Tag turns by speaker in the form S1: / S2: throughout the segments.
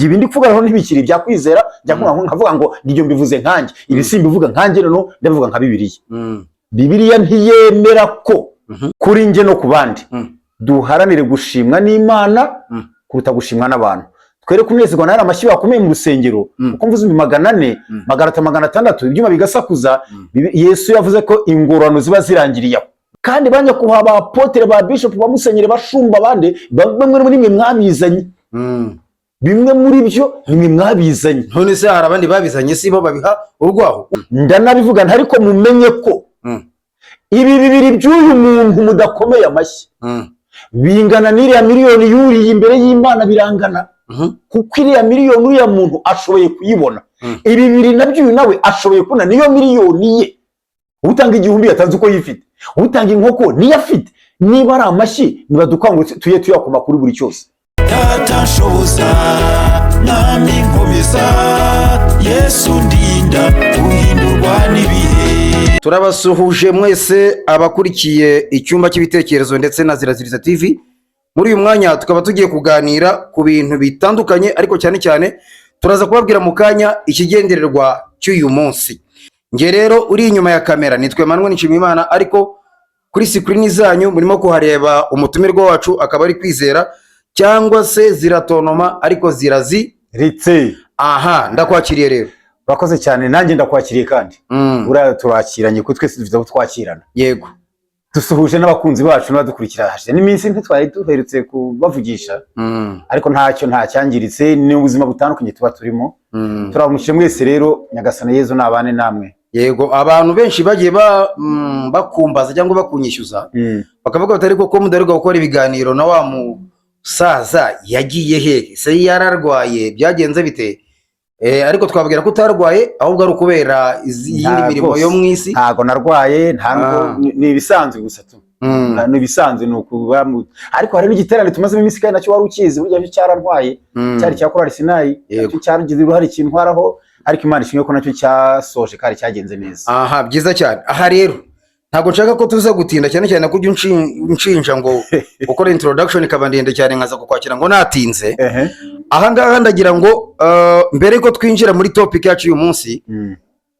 S1: Ibi ndi kuvuga noneho ntibikiri ibya kwizera, njya nkavuga ngo nibyo mbivuze nkanjye, ibi simbivuga nkanjye, noneho ndabivuga nka Bibiliya. Bibiliya ntiyemera ko kuri njye no ku bandi duharanire gushimwa n'Imana kuruta gushimwa n'abantu. Twere kunezerwa n'aya amashyi bakomeye mu rusengero, kuko mvuze 400,000, 500, 600, ibyuma bigasakuza. Yesu yavuze ko ingororano ziba zirangiriye aho. Kandi ba nyakubahwa ba apôtre, ba bishop, ba musenyeri, bashumba, abandi bamwe muri mwe mwabizanye. Bimwe muri byo ni mwe mwabizanye.
S2: None se hari abandi babizanye? Si bo babiha urwaho?
S1: Ndanabivuga, ariko mumenye ko ibi bibiri by'uyu muntu mudakomeye amashyi bingana n'iriya miliyoni yuriye imbere y'Imana, birangana, kuko iriya miliyoni uriya muntu ashoboye kuyibona. Ibi bibiri nabyo uyu nawe ashoboye kubona, niyo miliyoni ye. Utanga 1000 yatanze uko yifite, utanga inkoko niyo afite. Niba ari amashyi, nibadukangure tujye tuyakoma kuri buri cyose.
S3: Data nshoboza, Mwami nkomeza, Yesu ndinda guhindurwa n'ibihe.
S2: Turabasuhuje mwese abakurikiye Icyumba cy'Ibitekerezo ndetse na Ziraziriza TV. Muri uyu mwanya tukaba tugiye kuganira ku bintu bitandukanye, ariko cyane cyane turaza kubabwira mu kanya ikigendererwa cy'uyu munsi. Nge rero uri inyuma ya kamera nitwe Emmanuel Nshimiyimana, ariko kuri screen zanyu murimo kuhareba umutumirwa wacu, akaba ari Kwizera cyangwa se Ziratonoma, ariko Zirazi
S1: Ritse.
S2: Aha, ndakwakiriye rero.
S1: Urakoze cyane, nanjye ndakwakiriye kandi. Buriya turakiranye kuko twese dufite abo twakirana. Dusuhuje n'abakunzi bacu n'abadukurikira. Hashize n'iminsi ntitwari duherutse kubavugisha, ariko ntacyo, nta cyangiritse, ni ubuzima butandukanye tuba turimo. Turabamushije mwese rero, Nyagasani Yezu nabane namwe.
S2: Yego, abantu benshi bagiye bakumbaza cyangwa bakunyishyuza, bakavuga bati: "Ariko ko mudaheruka gukora ibiganiro na wa musaza, yagiye he se? Yararwaye? Byagenze bite?" Ariko twabwira ko utarwaye, ahubwo ari ukubera iyindi
S1: Nta
S2: mirimo
S1: rwose.
S2: yo mu isi.
S1: Ntago narwaye, nta nubwo ni ibisanzwe gusa tu. Ni ibisanzwe, ni ukuba ariko hari n'igiterane tumazemo iminsi kandi nacyo wari ukizi, burya cyo cyararwaye. Cyari cya Korali Sinayi. Nacyo cyaragize uruhare kintwaraho, ariko Imana ishimwe ko nacyo cyasoje kandi cyagenze neza.
S2: Aha, byiza cyane. Aha rero ntabwo nshaka ko tuza gutinda cyane cyane ko ujya unshinja ngo gukora introduction ikaba ndende cyane, nkaza kukwakira ngo natinze. Aha ngaha ndagira ngo mbere yuko twinjira muri topic yacu y'uyu munsi,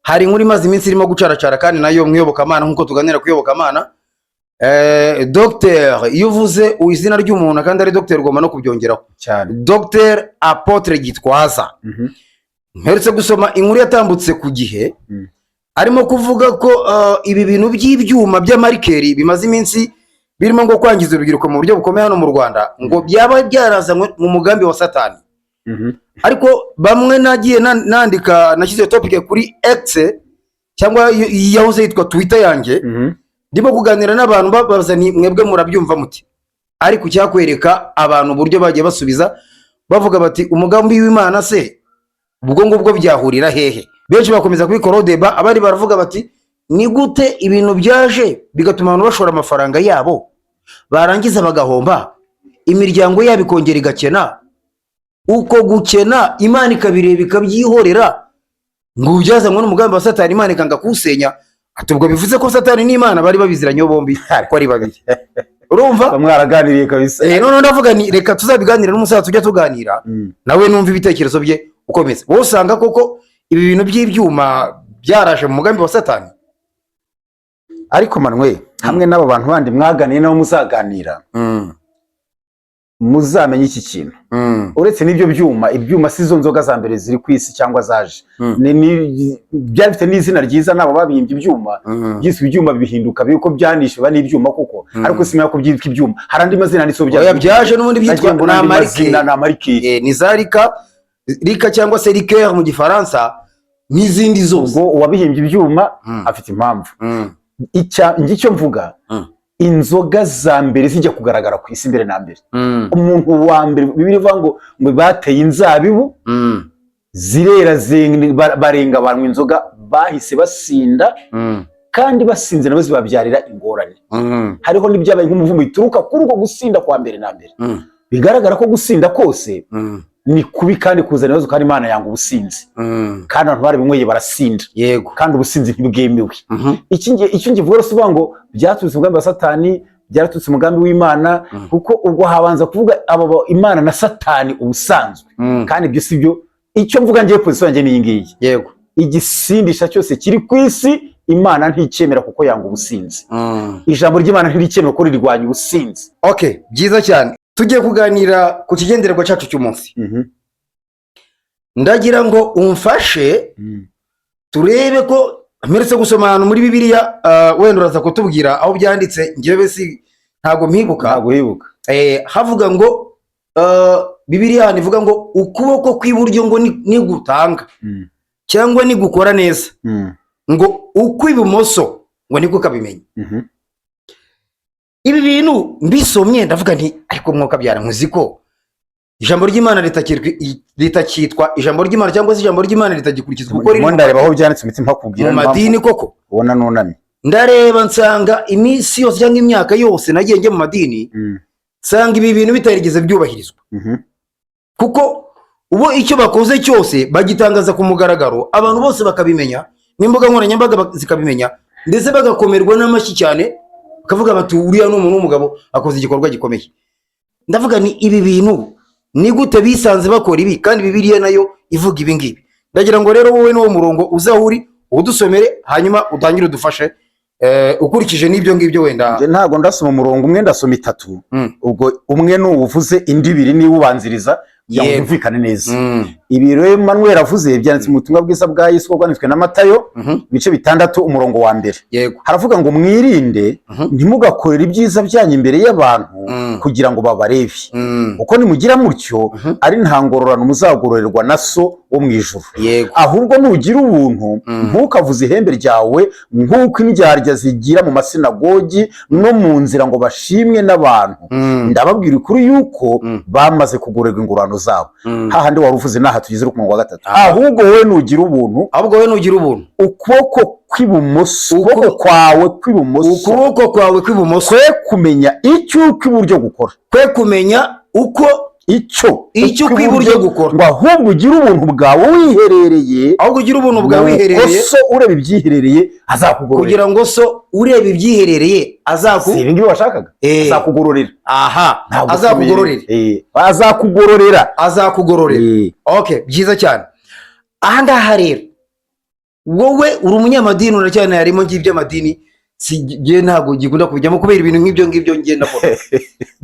S2: hari inkuru imaze iminsi irimo gucaracara kandi nayo mu iyobokamana, nk'uko tuganira ku iyobokamana. Dr, iyo uvuze izina ry'umuntu kandi ari Dr, ugomba no kubyongeraho.
S1: Cyane.
S2: Dr Apôtre Gitwaza, mperutse gusoma inkuru yatambutse ku Gihe, arimo kuvuga ko ibi bintu by'ibyuma by'ama liqueur bimaze iminsi birimo ngo kwangiza urubyiruko mu buryo bukomeye hano mu Rwanda, ngo byaba byarazanywe mu mugambi wa Satani. Ariko bamwe nagiye nandika, nashyize topic kuri X cyangwa yahoze yitwa Twitter yanjye, ndimo kuganira n'abantu babaza ni: "Mwebwe murabyumva muti?" Ariko icyakwereka abantu uburyo bagiye basubiza, bavuga bati: "Umugambi w'Imana se ubwo ngubwo byahurira hehe?" Benshi bakomeza kubikora débat, abandi baravuga bati: "Ni gute ibintu byaje bigatuma abantu bashora amafaranga yabo, barangiza bagahomba, imiryango yabo ikongera igakena? Uko gukena Imana ikabireba ikabyihorera, ngo byazanywe n'umugambi wa Satani, Imana ikanga kuwusenya." Ati: "Ubwo bivuze ko Satani n'Imana bari babiziranyeho bombi ko ari babiri." Urumva?
S1: Bamwe mwaraganiriye kabisa.
S2: Noneho ndavuga ni reka tuzabiganire n'umusaza tujya tuganira, nawe numva ibitekerezo bye ukomeza. Wowe usanga koko ibi bintu by'ibyuma byaraje mu mugambi wa Satani?
S1: Ariko Manuel, hamwe n'abo bantu bandi mwaganiye nabo muzaganira, muzamenye iki kintu: uretse n'ibyo byuma, ibyuma si zo nzoga za mbere ziri ku isi cyangwa zaje. Byari bifite n'izina ryiza n'abo babihimbye ibyuma. Byiswe ibyuma, bihinduka biko byanishe biba n'ibyuma koko, ariko simenya ko byitwa ibyuma, hari andi mazina yanditseho.
S2: Oya, byaje n'ubundi byitwa
S1: Nagiye mbona
S2: ni
S1: andi
S2: ama liqueur.
S1: mazina, ni ama liqueur.
S2: Ni za liqueur, liqueur cyangwa se liqueur mu Gifaransa n'izindi zose.
S1: Ubwo uwabihimbye ibyuma afite impamvu. Njye icyo mvuga, inzoga za mbere zijya kugaragara ku isi mbere na mbere, umuntu wa mbere, Bibiliya ivuga ngo bateye inzabibu zirera, barenga banywa inzoga, bahise basinda, kandi basinze nabo zibabyarira ingorane. Hariho n'ibyabaye nk'umuvumo bituruka kuri uko gusinda kwa mbere na mbere. Bigaragara ko gusinda kose ni kubi kandi kuzana ibibazo, kandi Imana yanga ubusinzi, kandi abantu barabinyweye barasinda, kandi ubusinzi ntibwemewe. Icyo ngivuga rero si ukuvuga ngo byaturutse mu mugambi wa Satani. Byaraturutse umugambi w'Imana, kuko ubwo habanza kuvuga abo Imana na Satani ubusanzwe, kandi ibyo si byo. Icyo mvuga ngiye, position yanjye ni iyi ngiyi: igisindisha cyose kiri ku isi, Imana nticyemera, kuko yanga ubusinzi. Ijambo ry'Imana ntiricyemera kuko rirwanya ubusinzi.
S2: Okay, byiza cyane. Tugiye kuganira ku kigendererwa cyacu cy'umunsi. Ndagira ngo umfashe turebe ko mperetse gusoma ahantu muri Bibiliya, wenda uraza kutubwira aho byanditse, njyewe si ntabwo mpibuka.
S1: Ntabwo wibuka.
S2: Havuga ngo Bibiliya hano ivuga ngo ukuboko kw'iburyo ngo nigutanga cyangwa nigukora neza, ngo ukw'ibumoso ngo niko kabimenya. Ibi bintu mbisomye ndavuga nti: "Ariko mwuka byara nkuzi ko ijambo ry'Imana ritakitwa ijambo ry'Imana, cyangwa se ijambo ry'Imana ritagikurikizwa uko riri
S1: Ndimo ndareba aho byanditse umutima mpakubwira
S2: mu madini koko."
S1: Ubona nunamye.
S2: Ndareba nsanga iminsi yose cyangwa imyaka yose nagiye njya mu madini, nsanga ibi bintu bitarigeze byubahirizwa, kuko ubo icyo bakoze cyose bagitangaza ku mugaragaro, abantu bose bakabimenya, n'imbuga nkoranyambaga zikabimenya, ndetse bagakomerwa n'amashyi cyane, bakavuga bati: "Uriya ni umuntu w'umugabo, akoze igikorwa gikomeye." Ndavuga ni ibi bintu ni gute bisanze bakora ibi kandi Bibiliya nayo ivuga ibi ngibi? Ndagira ngo rero wowe n'uwo murongo uze aho uri udusomere, hanyuma utangire udufashe ukurikije n'ibyo ngibyo wenda.
S1: Njye ntabwo ndasoma umurongo umwe, ndasoma itatu. Ubwo umwe ni uwuvuze, indi ibiri niwo ubanziriza, kugira ngo byumvikane neza. Ibi rero Manuel avuze byanditse mu butumwa bwiza bwa Yesu uko bwanditswe na Matayo, ibice 6, umurongo wa 1. Haravuga ngo: "Mwirinde, ntimugakorere ibyiza byanyu imbere y'abantu kugira ngo babarebe, kuko nimugira mutyo ari nta ngororano muzagororerwa na So wo mu ijuru. Ahubwo nugira ubuntu, ntukavuze ihembe ryawe nk'uko indyarya zigira mu masinagogi no mu nzira ngo bashimwe n'abantu. Ndababwira ukuri yuko bamaze kugororerwa ingororano zabo." Hahandi wari uvuze n'aha tugeze ku murongo wa 3. Ahubwo wowe nugira ubuntu,
S2: Ahubwo wowe nugira ubuntu,
S1: ukuboko kw'ibumoso, ukuboko kwawe kw'ibumoso,
S2: ukuboko kwawe kw'ibumoso,
S1: kwe kumenya icyo ukw'iburyo gukora,
S2: kwe kumenya uko
S1: icyo
S2: icyo ukw'iburyo gukora,
S1: ngo ahubwo ugire ubuntu bwawe wiherereye,
S2: ahubwo ugire ubuntu bwawe wiherereye,
S1: nuko So ureba ibyiherereye azakugororera.
S2: Kugira ngo So ureba ibyiherereye azaku
S1: Si ibi ngibi washakaga? Azakugororera.
S2: Aha.
S1: Ntabwo
S2: Azakugororera.
S1: Azakugororera.
S2: Azakugororera. Okay, byiza cyane. Aha ngaha rero wowe uri umunyamadini, uracyane harimo ng'iby'amadini, si njye ntabwo gikunda kubijyamo kubera ibintu nk'ibyo ngibyo ngenda mbona.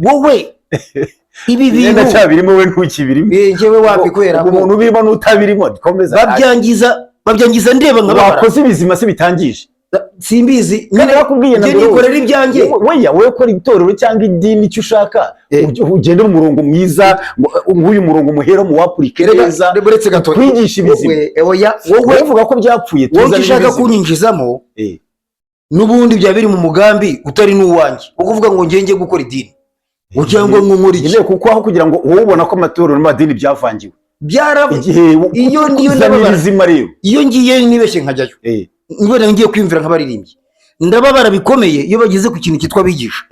S2: Wowe ibi bintu
S1: Imyenda cyabirimo, we ntukibirimo.
S2: Njyewe wapi, kubera ko
S1: umuntu ubirimo n'utabirimo komeza.
S2: Babyangiza ndeba nkababara.
S1: Wakoze ibizima se bitangije?
S2: Simbizi.
S1: Kandi
S2: Nyine
S1: nakubwiye na
S2: njye
S1: mbere
S2: nikorera ibyanjye.
S1: Weya, wowe kora itorero cyangwa idini icyo ushaka, ugende mu murongo mwiza, nk'uyu murongo muhera mu wapurike
S2: Reka,
S1: neza,
S2: uretse gato.
S1: kwigisha ibizima.
S2: Wowe, oya, wowe
S1: Wowe uvuga ko byapfuye,
S2: wowe
S1: tuzane
S2: icyo ushaka
S1: ibizima.
S2: kunyinjizamo n'ubundi byaba biri mu mugambi utari n'uwanjye, wo kuvuga ngo njye njye gukora idini, ngo cyangwa ngo nkore iki.
S1: Nyine kuko aho kugira ngo wowe ubona ko amatorero n'amadini byavangiwe
S2: Byaraba
S1: igihe
S2: Iyo niyo
S1: uzana
S2: ndababara.
S1: ibizima rero.
S2: Iyo ngiye nibeshye nkajyayo, wenda ngiye kwiyumvira nk'abaririmbyi, ndababara bikomeye iyo bageze ku kintu cyitwa abigisha.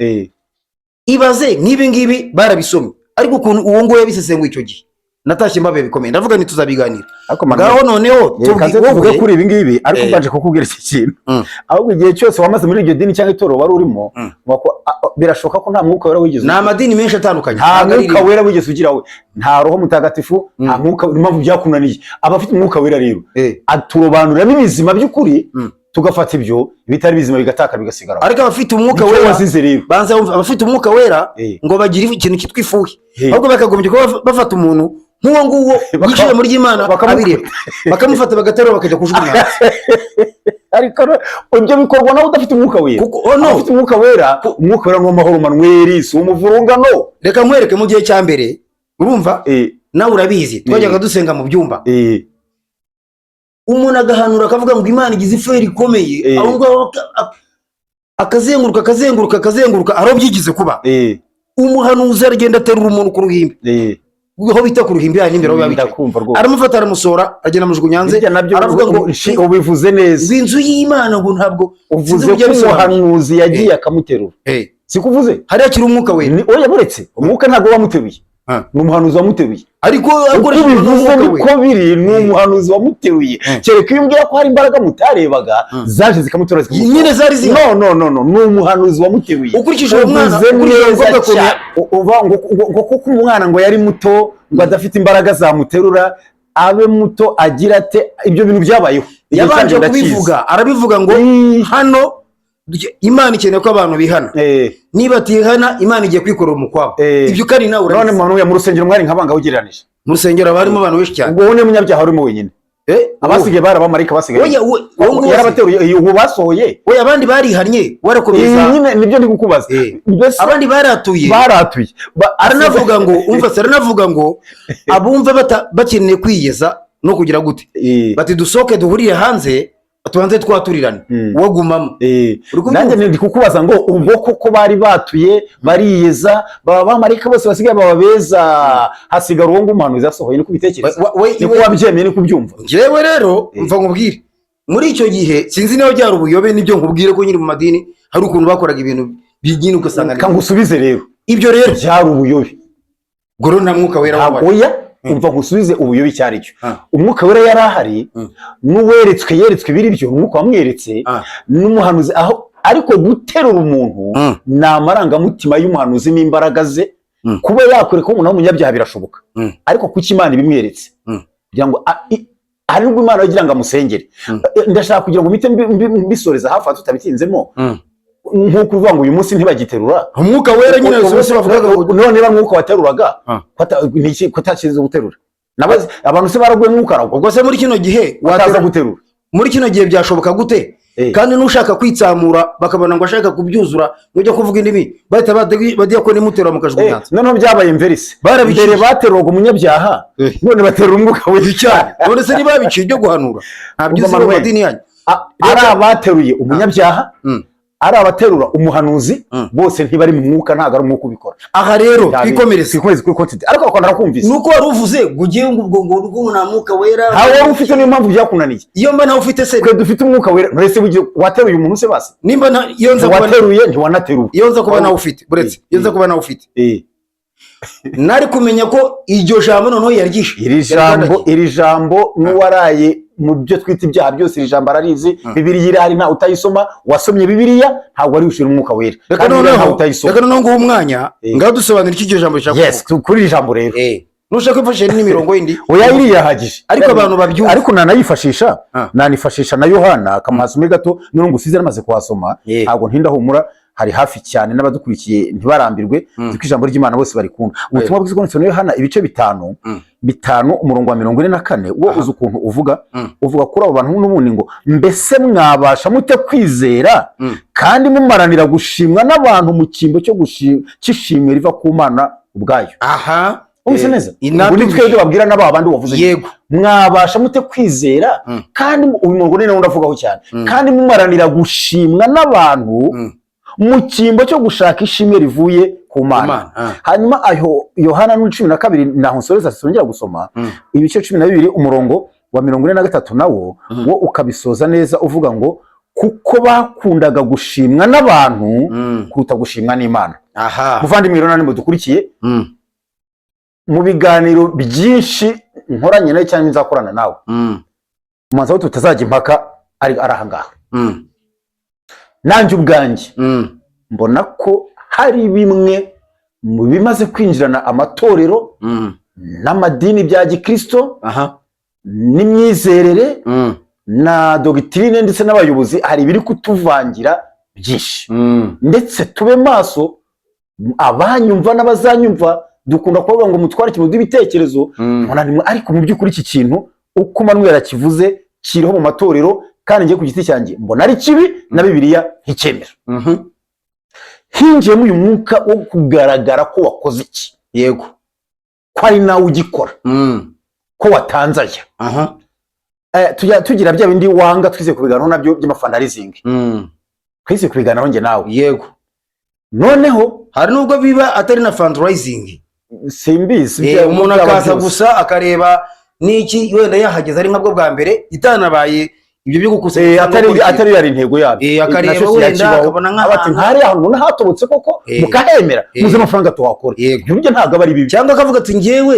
S2: Ibaze nk'ibi ngibi barabisomye, ariko ukuntu uwo nguwo yabisesenguye icyo gihe natashye mbabaye bikomeye, ndavuga nti tuzabiganira.
S1: Ariko Manuel,
S2: Ngaho noneho
S1: reka nze tuvuge
S2: wowe
S1: kuri ibi ngibi, ariko mbanje kukubwira iki kintu. Ahubwo igihe cyose wamaze muri iryo dini cyangwa itorero wari urimo, birashoboka ko nta Mwuka Wera wigeze
S2: Ni
S1: ugira.
S2: amadini menshi atandukanye,
S1: Nta
S2: ntabwo ari
S1: Mwuka
S2: rimwe.
S1: Wera wigeze ugira we, nta Roho Mutagatifu, nta Mwuka. Niyo mpamvu byakunaniye. Abafite Umwuka Wera rero aturobanuramo ibizima by'ukuri, tugafata ibyo, ibitari bizima bigatakara, bigasigara.
S2: Ariko abafite Umwuka
S1: Nicyo
S2: Wera
S1: wazize rero.
S2: Banza wumve, abafite Umwuka Wera ngo bagire ikintu cyitwa ifuhe, ahubwo bakagombye kuba bafata umuntu nk'uwo nguwo yinjiye muri ry'Imana abireba, bakamufata bagaterura bakajya kujugunya hanze.
S1: Ariko ibyo bikorwa nawe udafite Umwuka Wera.
S2: Kuko oh no
S1: Abafite Umwuka Wera, Umwuka Wera ni uw'amahoro, Manweri, si umuvurungano.
S2: Reka nkwereke, mu gihe cya mbere, urumva, nawe urabizi, twajyaga dusenga mu byumba, umuntu agahanura akavuga ngo Imana igize iferi ikomeye, aho ngaho akazenguruka, akazenguruka, akazenguruka, aho byigize kuba umuhanuzi aragenda aterura umuntu ku ruhimbi, aho bita ku ruhimbi hariya imbere aho biba bicaye.
S1: Ndakumva rwose.
S2: Aramufata, aramusohora, agenda amujugunya hanze.
S1: Hirya nabyo
S2: Aravuga ngo
S1: ubivuze neza.
S2: Ngo inzu y'Imana ngo ntabwo
S1: Uvuze
S2: sinzi
S1: ko
S2: uburyo abisobanura.
S1: umuhanuzi yagiye akamuterura, siko uvuze?
S2: Hariya kiri Umwuka Wera.
S1: Oya, buretse, umwuka ntabwo wamuteruye. Ni umuhanuzi wamuteruye.
S2: Ariko
S1: Uko
S2: akoresheje
S1: ubivuze
S2: n'umwuka we.
S1: niko biri, ni umuhanuzi wamuteruye. Kereka iyo umbwira ko hari imbaraga mutarebaga zaje zikamutora, zikamusohora.
S2: Nyine zari zihari.
S1: No, no, no, no, ni umuhanuzi wamuteruye.
S2: Ukurikije uwo mwana,
S1: Uvuze
S2: ukurikije
S1: neza
S2: umukobwa ukuntu
S1: cyane. Uva ngo kuko umwana ngo yari muto, ngo adafite imbaraga zamuterura, abe muto agira ate? Ibyo bintu byabayeho. Igihe
S2: Yabanje
S1: cyanjye ndakizi.
S2: kubivuga, arabivuga ngo hano Imana ikeneye ko abantu bihana. Niba atihana, Imana igiye kwikorera umukwabo. Ibyo kandi nawe
S1: None
S2: urabizi.
S1: Manuel, mu rusengero mwari nk'abanga ugereranije?
S2: Mu rusengero haba harimo abantu benshi cyane.
S1: Ubwo wowe niwe munyabyaha urimo wenyine? Abasigaye bari abamarayika basigaye.
S2: Oya, uwo nguwo se.
S1: Yarabateruye, ubu basohoye.
S2: Oya, abandi barihannye, warakomeza.
S1: Nyine nibyo ndi kukubaza. Mbese
S2: Abandi baratuye.
S1: Baratuye.
S2: Aranavuga ngo, umva se, aranavuga ngo abumva bakeneye kwiyeza no kugira gute, bati dusohoke duhurire hanze, tubanze twaturirane, wagumamo. Uri kubyumva?
S1: Nanjye ndi kukubaza ngo ubwo koko bari batuye, bariyeza, baba abamarayika bose basigaye baba beza, hasigara uwo nguwo umuhanuzi yasohoye. Niko ubitekereza? Niko wabyemeye, niko ubyumva?
S2: Njyewe rero, mva nkubwire, muri icyo gihe sinzi niba byari ubuyobe, nibyo nkubwire ko nyiri mu madini hari ukuntu bakoraga ibintu nyine ugasanga
S1: Reka ngusubize rero.
S2: Ibyo rero
S1: Byari ubuyobe.
S2: Ubwo rero nta Mwuka Wera
S1: Ntabwo
S2: wabaye.
S1: Oya, umva nkusubize, ubuyobe icyo ari cyo. Umwuka Wera yari ahari, n'uweretswe yeretswe ibiri byo, umwuka wamweretse n'umuhanuzi aho. Ariko guterura umuntu ni amarangamutima y'umuhanuzi n'imbaraga ze. Kuba yakwereka ko umuntu ari umunyabyaha birashoboka, ariko kuki Imana ibimweretse? Kugira ngo hari nubwo Imana yagira ngo amusengere. Ndashaka kugira ngo mpite mbisoreza hafi aha tutabitinzemo. Nk'uko uvuga ngo uyu munsi ntibagiterura.
S2: Umwuka Wera nyine bose bavugaga ngo
S1: None niba mwuka wateruraga, niki ko atakize guterura? Nabaze abantu se baraguye, mwuka aragwa?
S2: Ubwo se muri kino gihe
S1: wataza guterura?
S2: Muri kino gihe byashoboka gute? Kandi n'ushaka kwitsamura bakabona ngo ashaka kubyuzura, nujya kuvuga indimi bahita badiyakoni muterura mukajugunya hanze.
S1: Noneho byabaye inverse.
S2: Barabiciye.
S1: Mbere bateruraga umunyabyaha, none baterura umwuka we.
S2: Cyane. None se niba babiciye ibyo guhanura, ntabyo uzi mu
S1: Manuel.
S2: madini yanyu?
S1: Ari abateruye umunyabyaha, ari abaterura umuhanuzi, bose ntibari mu mwuka, ntabwo ari umwuka ubikora.
S2: Aha rero twikomereze.
S1: Twikomereze kuri content, ariko ako narakumvise.
S2: Nuko wari uvuze ngo ugiye ngo ubwo ngo nta Mwuka Wera.
S1: Ntawe wari ufite, niyo mpamvu byakunaniye.
S2: Iyo mba nawe ufite se?
S1: Twe dufite Umwuka Wera. None se wateruye umuntu se basi?
S2: Nimba nta iyo nza kuba
S1: Ntiwateruye, ntiwanateruwe.
S2: Iyo nza kuba nawe ufite, buretse, iyo nza kuba nawe ufite, nari kumenya ko iryo jambo noneho yaryishe.
S1: Iri jambo n'uwaraye mu byo twita ibyaha byose, iri jambo ararizi. Bibiliya irahari, ntawe utayisoma. Wasomye Bibiliya ntabwo wari wishura Umwuka Wera.
S2: Reka
S1: Kandi
S2: noneho
S1: ntawe utayisoma.
S2: Reka noneho nguhe umwanya, ngaho dusobanura icyo iryo jambo rishaka kuvuga.
S1: Kuri iri jambo rero.
S2: Nushaka kwifashisha n'imirongo yindi.
S1: Oya, iriya irahagije.
S2: Ariko abantu babyumva.
S1: Ariko nanayifashisha, nanifashisha na Yohana akamuhasome gato none ngo usize namaze kuhasoma. Ntabwo ntinda, humura, hari hafi cyane, n'abadukurikiye ntibarambirwe, kuko ijambo ry'Imana bose barikunda. Ubutumwa bwiza bwanditswe na Yohana, ibice 5, 5, umurongo wa 44, wo uzi ukuntu uvuga? Uvuga kuri abo bantu n'ubundi ngo: "Mbese mwabasha mute kwizera kandi mumaranira gushimwa n'abantu mu cyimbo cyo cy'ishimwe riva ku Mana ubwayo?" Wumvise neza? Ubu ni twebwe babwira n'aba bandi wavuze. Mwabasha mute kwizera kandi uyu murongo ni nawo ndavugaho cyane, kandi mumaranira gushimwa n'abantu mu cyimbo cyo gushaka ishimwe rivuye ku Mana?
S2: Mana, ah.
S1: Hanyuma aho Yohana ni 12, naho nsoreza songera gusoma. Ibice 12, umurongo wa 43, nawo wo ukabisoza neza uvuga ngo: "Kuko bakundaga gushimwa n'abantu kuruta gushimwa n'Imana." Muvandimwe rero namwe mudukurikiye, mu biganiro byinshi nkoranye nawe cyangwa nzakorana nawe, umuhanzi aho tutazajya impaka ari ahangaha. Nanjye ubwanjye mbona ko hari bimwe mu bimaze kwinjirana amatorero n'amadini bya gikristo n'imyizerere na doctrine ndetse n'abayobozi, hari ibiri kutuvangira byinshi. Ndetse tube maso, abanyumva n'abazanyumva, dukunda kuvuga ngo mutware ikintu ibitekerezo. Mbona ariko mu by'ukuri iki kintu uko Manuel akivuze kiriho mu matorero, kandi njye ku giti cyanjye mbona ari kibi, na Bibiliya nticyemera. Hinjiyemo uyu mwuka wo kugaragara ko wakoze iki, ko ari nawe ugikora, ko watanze aya. Tujya tugira bya bindi wanga, twize kubiganiraho nabyo by'amafundraising. Twize kubiganiraho njye nawe. Noneho
S2: Hari nubwo biba atari na fundraising.
S1: Simbizi.
S2: Umuntu
S1: Byaba
S2: akaza
S1: byose.
S2: gusa akareba n'iki, wenda yahageze ari nkabwo bwa mbere itanabaye. Ibyo byo gukusanya amafaranga
S1: Atari
S2: gukora ikintu.
S1: atari yari intego yabyo.
S2: Akareba
S1: Nacyo
S2: wenda
S1: kiyakibaho.
S2: akabona
S1: Aba ati
S2: nk'ahantu
S1: nk'ahariya hantu ubona hatobotse koko, mukahemera, muze amafaranga tuhakora. Ibyo burya ntabwo aba ari bibi.
S2: Cyangwa akavuga ati ngewe,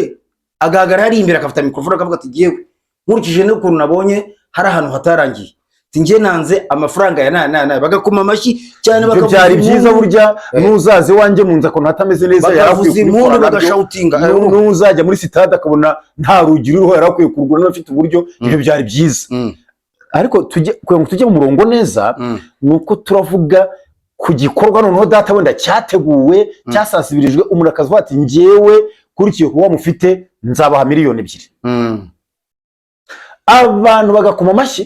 S2: agahagarara hari imbere, agafata mikorofone, akavuga ati: "Ngewe nkurikije n'ukuntu nabonye hari ahantu hatarangiye, ati ngewe nanze amafaranga ya na na na." Bagakoma amashyi cyane,
S1: Ibyo
S2: bakavuza
S1: byari byiza.
S2: impundu.
S1: Burya n'uzaza iwanjye mu nzu akabona hatameze neza, yari
S2: Bakavuza
S1: akwiye
S2: impundu,
S1: kubikora nabyo.
S2: bagashoutinga.
S1: N'uzajya muri sitade akabona nta rugi ruriho, yari akwiye kurugura niba afite uburyo. Ibyo byari byiza. Ariko tujye, kugira ngo tujye mu murongo neza, ni uko turavuga ku gikorwa noneho data wenda cyateguwe, cyasansibirijwe, umuntu akavuga ati: "Njyewe kuri iki gikorwa mufite nzabaha 2 miliyoni." Abantu bagakoma amashyi,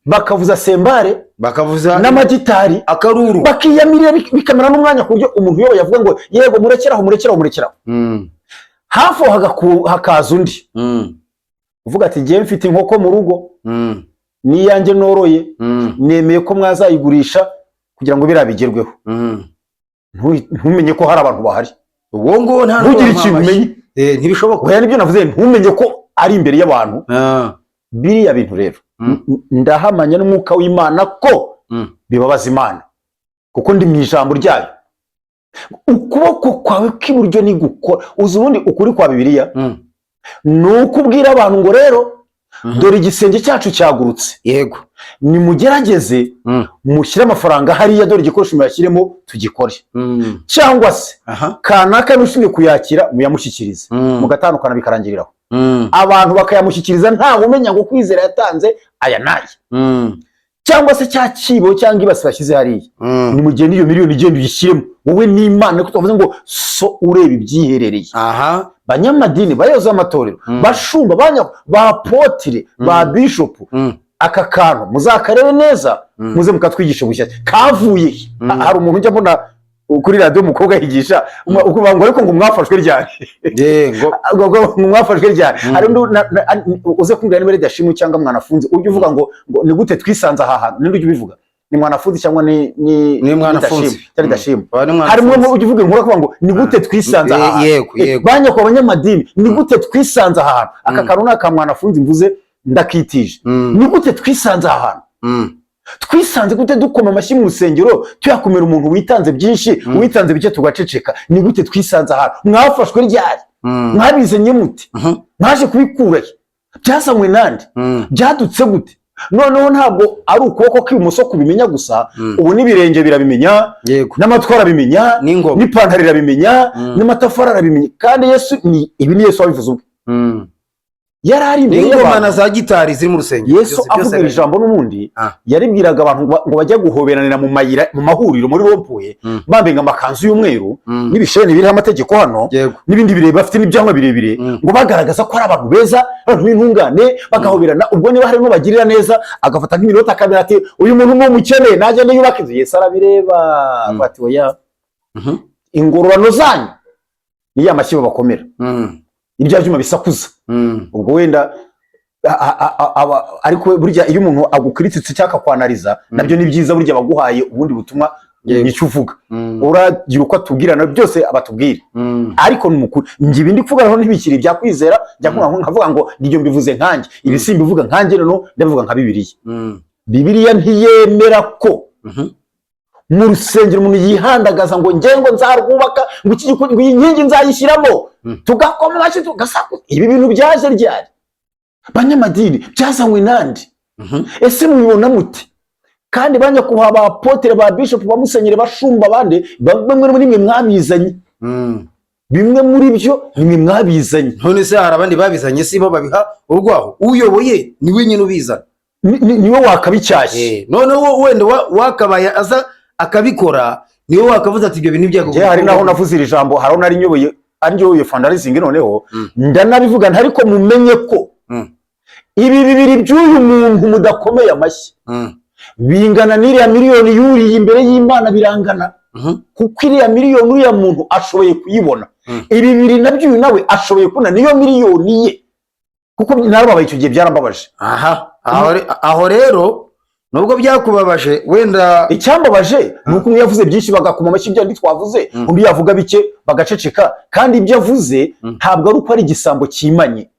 S1: bakavuza cymbale
S2: bakavuza
S1: n'amagitari,
S2: akaruru,
S1: bakiyamirira, bikamera n'umwanya, ku buryo umuntu uyoboye avuga ngo: "Yego, murekeraho, murekeraho, murekeraho." Hafi aho hakaza undi uvuga ati: "Ngewe mfite inkoko mu rugo, n'iyanjye noroye, nemeye ko mwazayigurisha kugira ngo biriya bigerweho." Ntumenye ko hari abantu bahari.
S2: Uwo nguwo nta
S1: Ntugire
S2: n'uwamuha
S1: ikintu
S2: amashyi.
S1: umenye.
S2: Ntibishoboka.
S1: Oya, nibyo navuze, ntumenye ko ari imbere y'abantu. Biriya bintu rero, ndahamanya n'umwuka w'Imana ko bibabaza Imana, kuko ndi mu ijambo ryayo. Ukuboko kwawe kw'iburyo ni gukora. Uzi ubundi ukuri kwa Bibiliya ni uko ubwira abantu ngo: "Rero dore igisenge cyacu cyagurutse, nimugerageze mushyire amafaranga hariya, dore igikoresho muyashyiremo tugikore." Cyangwa se kanaka n'ushinzwe kuyakira muyamushyikirize, mugatandukana bikarangiriraho. Abantu bakayamushyikiriza, ntawe umenya ngo Kwizera yatanze aya n'aya. Cyangwa se cya kibo cyangwa ibasi bashyize hariya, nimugende iyo miliyoni igenda uyishyiremo wowe n'Imana, ariko tuvuze ngo so ureba ibyiherereye. Banyamadini, bayobozi b'amatorero, bashumba, ba apôtre, ba bishopu, aka kantu muzakarebe neza, muze mukatwigisha bushyashya kavuye he? Hari umuntu ujya mbona kuri radiyo, umukobwa yigisha ukuvuga ngo: "Ariko ngo mwafashwe ryari?"
S2: Ngo
S1: Ngo mwafashwe ryari? Hari undi uze kumbwira niba ari Dashimu cyangwa Mwanafunzi ujya uvuga ngo ni gute twisanze aha hantu. Ninde ujya ubivuga? Ni Mwanafunzi cyangwa ni
S2: Ni Mwanafunzi.
S1: Dashimu? Cyari Dashimu.
S2: Aba ni Mwanafunzi.
S1: Harimo ujya uvuga inkuru akavuga ngo: "Ni gute twisanze aha hantu?"
S2: Yego, yego.
S1: Banyakwa abanyamadini, ni gute twisanze aha hantu? Aka kantu ni aka Mwanafunzi mvuze, ndakitije. Ni gute twisanze aha hantu? Twisanze gute dukoma amashyi mu rusengero, tuyakomera umuntu witanze byinshi, uwitanze bike tugaceceka? Ni gute twisanze ahantu? Mwafashwe ryari? Mwabizanye mute? Mwaje kubikura he? Byazanywe nande? Byadutse gute? Noneho ntabwo ari ukuboko kw'ibumoso kubimenya gusa, ubu n'ibirenge birabimenya, n'amatwi arabimenya,
S2: n'ingoma,
S1: n'ipantaro irabimenya, n'amatafari arabimenya. Kandi Yesu ni ibi, ni Yesu wabivuze ubwe, yari ari imbere
S2: n'ingoma
S1: y'abantu.
S2: Na za gitari ziri mu rusengero.
S1: Yesu
S2: Byose
S1: avuga iri jambo n'ubundi, yaribwiraga abantu ngo bajye guhoberanira mu mayira, mu mahuriro, muri rond-point, bambaye amakanzu y'umweru n'ibisheni biriho amategeko hano, n'ibindi birebire bafite n'ibyanwa birebire, ngo bagaragaza ko ari abantu beza, abantu b'intungane, bagahoberana. Ubwo niba harimo bagirira neza, agafata nk'iminota akamera ati: "Uyu muntu ni umukene, nagende yubaka inzu." Yesu arabireba, avuga ati: "Oya, ingororano zanyu ni ya mashyi babakomera, ibya byuma bisakuza." Ubwo wenda ariko burya iyo umuntu agukiritse cyangwa akakwanariza, nabyo ni byiza, burya baguhaye ubundi butumwa. Nicyo uvuga, uragira uko atubwira na byose abatubwira. Ariko ni ukuri, njye ibi ndi kuvuga noneho ntibikiri ibya Kwizera, njya nkavuga ngo nibyo mbivuze nkanjye. Ibi simbivuga nkanjye, noneho ndabivuga nka Bibiliya. Bibiliya ntiyemera ko mu rusengero umuntu yihandagaza ngo nge ngo nzarwubaka, ngo iki ngo iyi nkingi nzayishyiramo, tugakoma amashyi, tugasakuza. Ibi bintu byaje ryari, banyamadini? Byazanywe nande? Ese mubibona mute? Kandi banyakubahwa ba apôtre, ba bishop, ba musenyeri, bashumba, abandi, bamwe muri mwe mwabizanye. Bimwe muri byo ni mwe mwabizanye.
S2: None se hari abandi babizanye? Si bo babiha urwaho? Uyoboye ni we nyine ubizana.
S1: Niwe wakabicyashye.
S2: Noneho wenda wakabaye aza akabikora, niwe wakavuze ati: "Ibyo bintu
S1: Njye hari
S2: byagomba."
S1: naho navuze iri jambo, hari aho nari nyoboye, ari nyoboye fundraising, noneho ndanabivuga nti: "Ariko mumenye ko ibi bibiri by'uyu muntu mudakomeye amashyi bingana n'iriya miliyoni yuriye imbere y'Imana, birangana, kuko iriya miliyoni uriya muntu ashoboye kuyibona, ibi bibiri nabyo uyu nawe ashoboye kubona niyo miliyoni ye." Kuko narababaye icyo gihe, byarambabaje.
S2: Aha aho rero nubwo byakubabaje wenda.
S1: Icyambabaje ni uko umwe yavuze byinshi bagakoma amashyi, ibyo twavuze, undi yavuga bike bagaceceka, kandi ibyo avuze ntabwo ari uko ari igisambo cyimanye.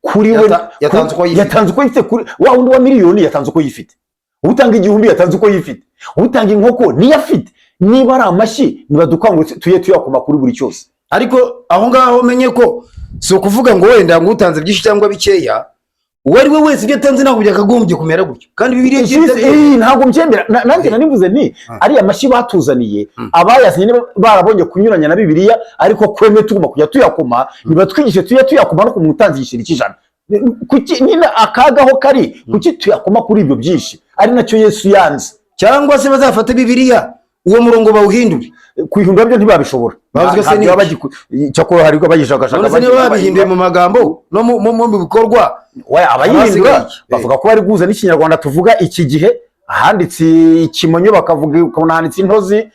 S1: Kuri we
S2: Yatanze uko yifite.
S1: Yatanze uko yifite. Kuri wa wundi wa miliyoni yatanze uko yifite, utanga 1000 yatanze uko yifite, utanga inkoko niyo afite. Niba ari amashyi, nibadukangurire tujye tuyakoma kuri buri cyose.
S2: Ariko aho ngaho umenye ko si ukuvuga ngo wenda ngo utanze byinshi cyangwa bikeya, uwo ari we wese ibyo atanze ntabwo byakagombye kumera gutyo, kandi Bibiliya
S1: Ntabwo mbyemera. Nanjye nanivuze nti ariya mashyi batuzaniye, abayasinye niba barabonye kunyuranya na Bibiliya, ariko kwemwe tugomba kujya tuyakoma, nibatwigishe tujye tuyakoma no ku muntu utanze igiceri cy'ijana. Kuki nyine akagaho kari kuki tuyakoma kuri ibyo byinshi, ari nacyo Yesu yanze?
S2: Cyangwa se bazafate Bibiliya uwo murongo bawuhindure.
S1: Kuyihindura byo ntibabishobora.
S2: Babuzwe se
S1: Ntabwo
S2: n'iki?
S1: baba cyakora hari abayijagajaga.
S2: None se niba babihinduye mu magambo no mu bikorwa,
S1: We, abayihindura
S2: abasigaye iki?
S1: bavuga ko bari guhuza n'ikinyarwanda tuvuga iki gihe, ahanditse ikimonyo bakavuga, ukabona handitse intozi.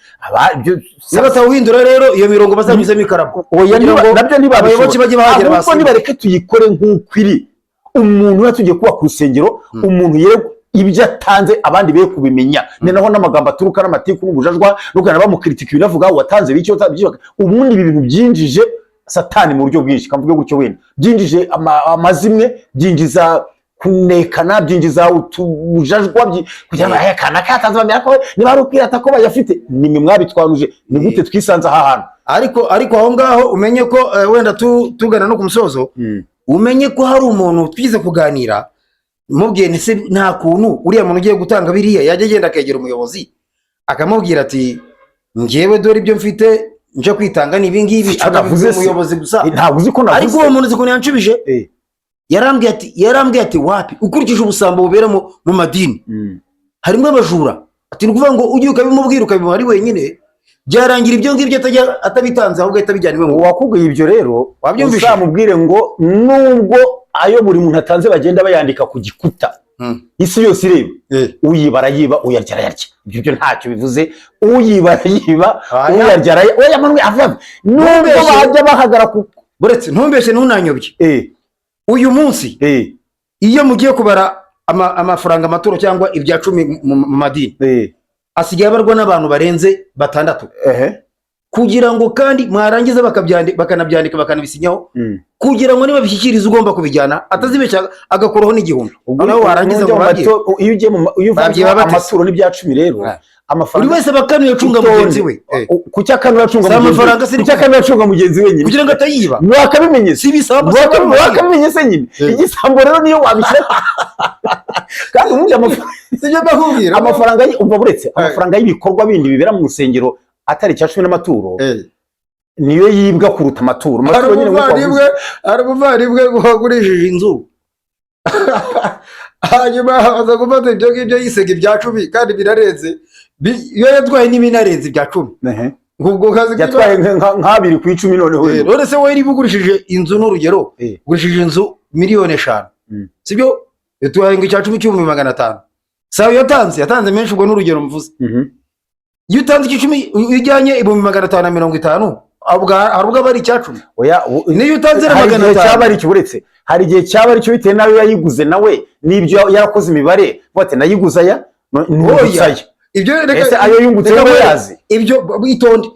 S2: Niba batawuhindura rero, iyo mirongo bazanyuzemo ikaramu
S1: Oya,
S2: kugira ngo
S1: nabyo ntibabishobora.
S2: abayoboke bajye bahagera
S1: Ahubwo
S2: basimbe.
S1: nibareke tuyikore nk'uko iri. Umuntu iyo tugiye kubaka urusengero, umuntu ye ibyo atanze abandi be kubimenya, ni naho n'amagambo aturuka n'amatiku n'ubujajwa, n'ukugenda bamukritika ibintu avuga watanze bike, watanze bike. Ubundi ibi bintu byinjije Satani mu buryo bwinshi, kamvuge gutyo wenda, byinjije amazimwe, byinjiza kunekana, byinjiza utujajwa, kugira ngo kana katanze bamenya ko niba ari ukwirata ko bayafite. Nimwe mwabitwanuje, ni gute twisanze aha hantu?
S2: Ariko aho ngaho umenye ko wenda tugana no ku musozo, umenye ko hari umuntu twize kuganira, mubwiye nti se nta kuntu uriya muntu ugiye gutanga biriya yajya agenda akegera umuyobozi akamubwira ati njyewe dore ibyo mfite nje kwitanga ni ibi ngibi,
S1: Icyo navuze
S2: akabibwira
S1: se.
S2: umuyobozi gusa?
S1: Ntabwo uzi ko navuze?
S2: Ariko uwo muntu uzi ukuntu yanshubije? Yarambwiye ati wapi, ukurikije ubusambo bubera mu madini, harimo abajura. Ati ni ukuvuga ngo ujye ukabimubwira, ukabimuha ari wenyine, byarangira ibyo ngibyo atajya atabitanze, ahubwo ahita abijyana iwe mu rugo.
S1: Uwakubwiye ibyo rero,
S2: Wabyumvise?
S1: uzamubwire ngo nubwo ayo buri muntu atanze bagenda bayandika ku gikuta, isi yose ireba, uyiba arayiba, uyarya arayarya. Ibyo byo ntacyo bivuze. Uyiba arayiba,
S2: Aya.
S1: uyarya arayarya. Oya manwe avuga nubwo
S2: Ntumbeshye.
S1: bajya bahagara ku
S2: Buretse ntumbeshye, ntunanyobye. Uyu munsi iyo mugiye kubara amafaranga, amaturo cyangwa ibya cumi mu madini, asigaye abarwa n'abantu barenze batandatu, kugira ngo kandi mwarangiza bakanabyandika, bakanabisinyaho, kugira ngo niba bishyikiriza ugomba kubijyana atazibeshya agakuraho n'igihumbi.
S1: Ubwo
S2: Noneho warangiza
S1: nujya
S2: ngo
S1: mu
S2: babye
S1: iyo ugiye mu iyo uvanze
S2: Babyiba bate se?
S1: amaturo n'ibya cumi rero,
S2: Buri
S1: amafaranga
S2: wese bakanuye acunga
S1: Itonde.
S2: mugenzi we.
S1: Kuki akanura acunga
S2: Si
S1: mugenzi we?
S2: amafaranga se
S1: Kuki akanura acunga mugenzi we nyine?
S2: Kugira ngo atayiba.
S1: Mwakabimenye se?
S2: Si ibisambo se?
S1: Mwakabimenye se nyine? Igisambo rero niyo wabishyira, kandi ubundi amafaranga
S2: Sibyo mbakubwira.
S1: Amafaranga umva, buretse amafaranga y'ibikorwa bindi bibera mu rusengero atari icya cumi n'amaturo, niyo yibwa kuruta amaturo.
S2: Hari
S1: Amaturo nyine nk'uko
S2: umuvandimwe
S1: wavuze.
S2: Hari umuvandimwe wagurishije inzu, hanyuma aza gufata ibyo ngibyo yisega ibya cumi, kandi birarenze. Iyo yatwaye n'ibinarenze ibya cumi. Ubwo kazi
S1: Yatwaye nk'abiri ku icumi noneho.
S2: None se wowe niba ugurishije inzu, n'urugero, ugurishije inzu miliyoni 5, sibyo? Yatwaye ngo icya cumi cy'ibihumbi 500, sawa, yatanze menshi, ubwo n'urugero mvuze. Iyo utanze icumi, iyo ujyanye 550,000, hari ubwo aba ari icya cumi.
S1: Oya,
S2: Niyo utanze na
S1: hari
S2: magana
S1: igihe
S2: atanu.
S1: cyaba ari icyo. Uretse hari igihe cyaba ari cyo bitewe n'ayo yayiguze nawe n'ibyo yarakoze imibare, vuga ati nayiguze aya, nungutse
S2: Oya.
S1: aya.
S2: Ibyo reka.
S1: Ese ayo yungutse
S2: Reka
S1: we yazi?
S2: Ibyo itonde,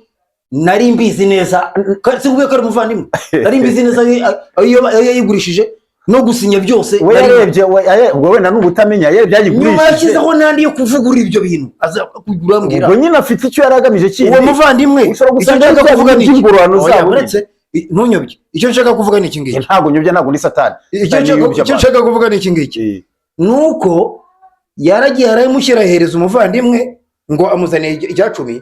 S2: nari mbizi neza, kandi sikubwiye ko ari umuvandimwe, nari mbizi neza ayo yayigurishije no gusinya byose.
S1: We yarebye ubwo wenda n'ubutamenya yarebye
S2: Nyuma
S1: yayigurishije.
S2: yashyizeho n'andi yo kuvugurura ibyo bintu, aza kugura ambwira.
S1: Ubwo nyine afite icyo yari agamije kindi.
S2: Uwo muvandimwe,
S1: Ushobora
S2: icyo
S1: gusanga
S2: nshaka
S1: ari
S2: kuvuga ni iki.
S1: by'ingororano
S2: Oya,
S1: zabo.
S2: uretse ntunyobye, icyo nshaka kuvuga ni iki ngiki.
S1: Ntabwo nyobya, ntabwo ndi Satani.
S2: Icyo
S1: Satani yiyobya
S2: icyo
S1: abantu.
S2: nshaka kuvuga ni iki ngiki: ni uko yaragiye arayimushyira, ahereza umuvandimwe ngo amuzaniye icya cumi.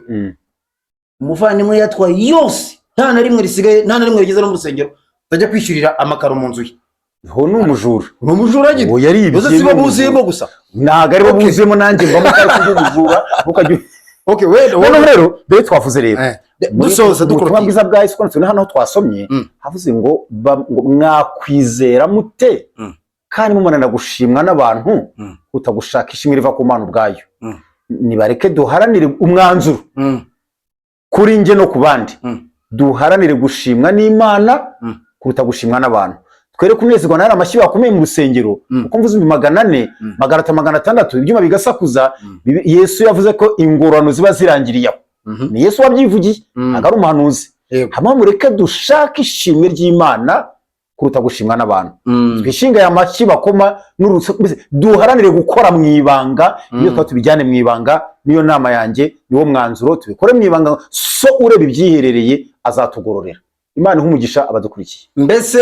S2: Umuvandimwe yatwaye yose, nta na rimwe risigaye, nta na rimwe rigeze no mu rusengero, atajya kwishyurira amakaro mu nzu ye.
S1: Ho ni umujura.
S2: Ni umujura nyine.
S1: Uwo yaribye.
S2: Uzi si bo
S1: Ni umujura.
S2: buzuyemo gusa.
S1: Ntabwo aribo buzuyemo, nanjye mbamo kari kubw'ubujura bukajya.
S2: Okay, wenda.
S1: Noneho rero dore twavuze rero
S2: Dusoza
S1: mu butumwa
S2: dukora
S1: bwiza bwa Yesu twanditse hano aho twasomye, havuze ngo ngo mwakwizera mute kandi mumanana gushimwa n'abantu utagushaka ishimwe riva ku Mana ubwayo? Nibareke duharanire umwanzuro kuri njye no ku bandi, duharanire gushimwa n'Imana kuruta gushimwa n'abantu. Twere kunezerwa n'ari amashyi bakomeye mu rusengero, kuko mvuze 400,000, 500, 600, ibyuma bigasakuza. Yesu yavuze ko ingororano ziba zirangiriye aho. Ni Yesu wabyivugiye, ntabwo ari umuhanuzi. Hama mureke dushake ishimwe ry'Imana Kuruta gushimwa n'abantu. Twishinga aya mashyi bakoma n'urusaku, mbese duharanire gukora mu ibanga. Ibyo twaba tubijyane mu ibanga, niyo nama yanjye, niwo mwanzuro. Tubikore mu ibanga, so ureba ibyiherereye azatugororera. Imana ihe umugisha abadukurikiye.
S2: Mbese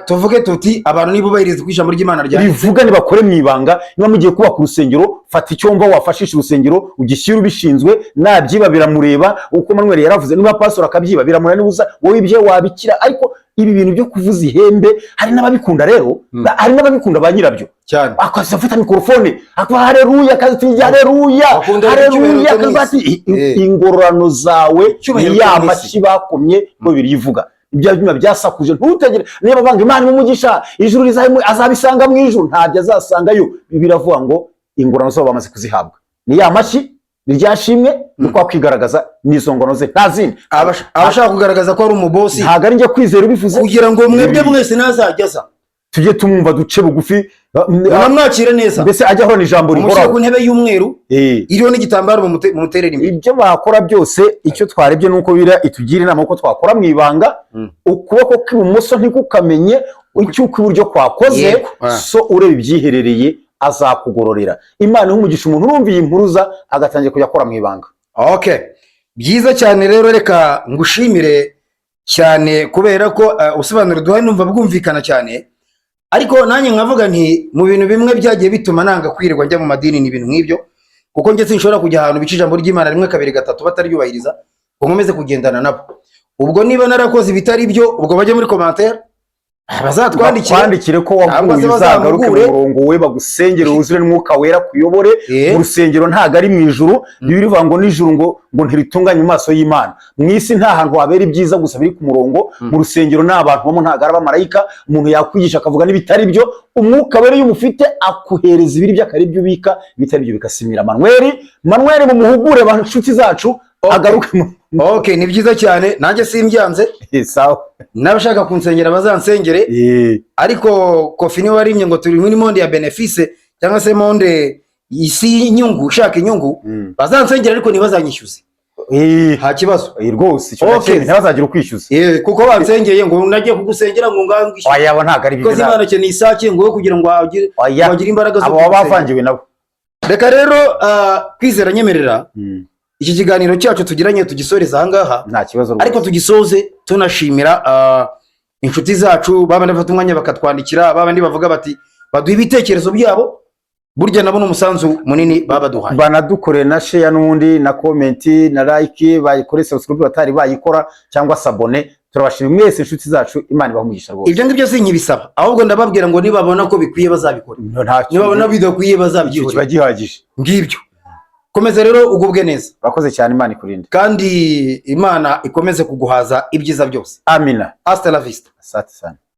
S2: tuvuge tuti abantu nibubahiriza uko ijambo ry'Imana ryanditse
S1: rivuga, nibakore mu ibanga. Niba mugiye kubaka urusengero, fata icyo wumva wafashisha urusengero, ugishyire ubishinzwe. Nabyiba biramureba, uko Manuel yaravuze. Niba pastor akabyiba biramureba, niba uza wowe ibyo wabikira. Ariko ibi bintu byo kuvuza ihembe, hari n'ababikunda rero, hari n'ababikunda ba nyirabyo.
S2: Cyane.
S1: Akaza afata mikorofone akaba hareruya, akaza hareruya,
S2: Bakunda
S1: hareruya,
S2: icyubahiro cyo mu
S1: akaza ati
S2: isi.
S1: Ingororano zawe
S2: Icyubahiro
S1: ni
S2: cyo
S1: ya
S2: mu isi.
S1: mashyi bakomye ngo birivuga ibya byuma byasakuje. Ntutegere niba banga Imana imugisha ijuru rizayimu, azabisanga mu ijuru, ntabyo azasangayo. Biravuga ngo ingororano zabo bamaze kuzihabwa, ni ya mashyi, ni rya shimwe, ni kwa kwigaragaza, n'izo ngororano ze, nta zindi.
S2: Abashaka kugaragaza ko ari umubosi.
S1: Ntabwo ari njye Kwizera ubivuze.
S2: Kugira ngo mwebwe mwese ntazajya aza.
S1: Tujye tumwumva, duce bugufi.
S2: Munamwakire neza.
S1: Mbese ajya ahorana ijambo
S2: Umushyire
S1: rihoraho.
S2: ku ntebe y'umweru iriho n'igitambaro, mumuterere imbere.
S1: Ibyo bakora byose, icyo twarebye ni uko bira itugira inama ko twakora mu ibanga, ukuboko kw'ibumoso ntikukamenye icyo ukw'iburyo kwakoze.
S2: Yego.
S1: So ureba ibyiherereye azakugororera. Imana ihe umugisha umuntu urumva iyi mpuruza agatangira kujya akora mu ibanga.
S2: Okay, byiza cyane rero. Reka ngushimire cyane kubera ko ubusobanuro duhaye numva bwumvikana cyane. Ariko nanjye nkavuga nti mu bintu bimwe byagiye bituma nanga kwirirwa njya mu madini ni ibintu nk'ibyo, kuko njye sinshobora kujya ahantu bica ijambo ry'Imana rimwe, kabiri, gatatu bataryubahiriza ngo nkomeze kugendana nabo. Ubwo niba narakoze ibitari byo, ubwo bajye muri commentaire bazatwandikire.
S1: Bakwandikire ko
S2: Cyangwa se
S1: waguye, uzagaruke mu
S2: bazamugure.
S1: murongo we, bagusengere wuzure n'Umwuka Wera kuyobore. Mu rusengero ntabwo ari mu ijuru. Bibiliya ivuga ngo n'ijuru ngo ntiritunganye mu maso y'Imana. Mu isi nta hantu habera ibyiza gusa biri ku murongo. Mu rusengero ni abantu bamo, ntabwo ari abamarayika. Umuntu yakwigisha akavuga n'ibitari byo. Umwuka Wera iyo umufite akuhereza ibiri byo, akaba ibyo ubika, ibitari byo bikasimira. Manuel, Manuel, mumuhugure ba nshuti zacu, agaruke mu
S2: Okay, ni byiza cyane, nanjye simbyanze.
S1: Sawa.
S2: N'abashaka kunsengera bazansengere. Ariko Kofi niwe warimye ngo turi muri monde ya bénéfice cyangwa se monde isi y'inyungu, ushaka inyungu. Bazansengera ariko ntibazanyishyuze. Nta kibazo.
S1: Rwose icyo ndacyemeye, ntibazagire ukwishyuza.
S2: Kuko bansengeye ngo nagiye kugusengera ngo ngangishyure.
S1: Oya, abo ntabwo ari
S2: Kuko
S1: byiza.
S2: Imana akeneye isake ngo kugira ngo agire
S1: Oya.
S2: ngo agire imbaraga zo
S1: Abo baba
S2: kugusengera.
S1: bavangiwe nabo.
S2: Reka rero Kwizera, nyemerera iki kiganiro cyacu tugiranye tugisoreza aha ngaha.
S1: Nta kibazo rwose.
S2: Ariko tugisoze tunashimira inshuti zacu, babandi bafata umwanya bakatwandikira, babandi bavuga bati baduha ibitekerezo byabo. Burya nabo ni umusanzu munini baba baduhaye.
S1: Banadukoreye na share n'ubundi na comment na like, bayikore subscribe batari bayikora cyangwa s'abonner. Turabashimira mwese inshuti zacu, Imana ibahe umugisha rwose.
S2: Ibyo ngibyo sinkibisaba, ahubwo ndababwira ngo nibabona ko bikwiye bazabikora, nibabona bidakwiye
S1: Icyo kiba
S2: bazabyihorera.
S1: gihagije.
S2: Ngibyo, komeza rero ugubwe neza.
S1: Urakoze cyane, Imana ikurinde.
S2: Kandi Imana ikomeze kuguhaza ibyiza byose.
S1: Amina.
S2: Hasta la vista.
S1: Asante sana.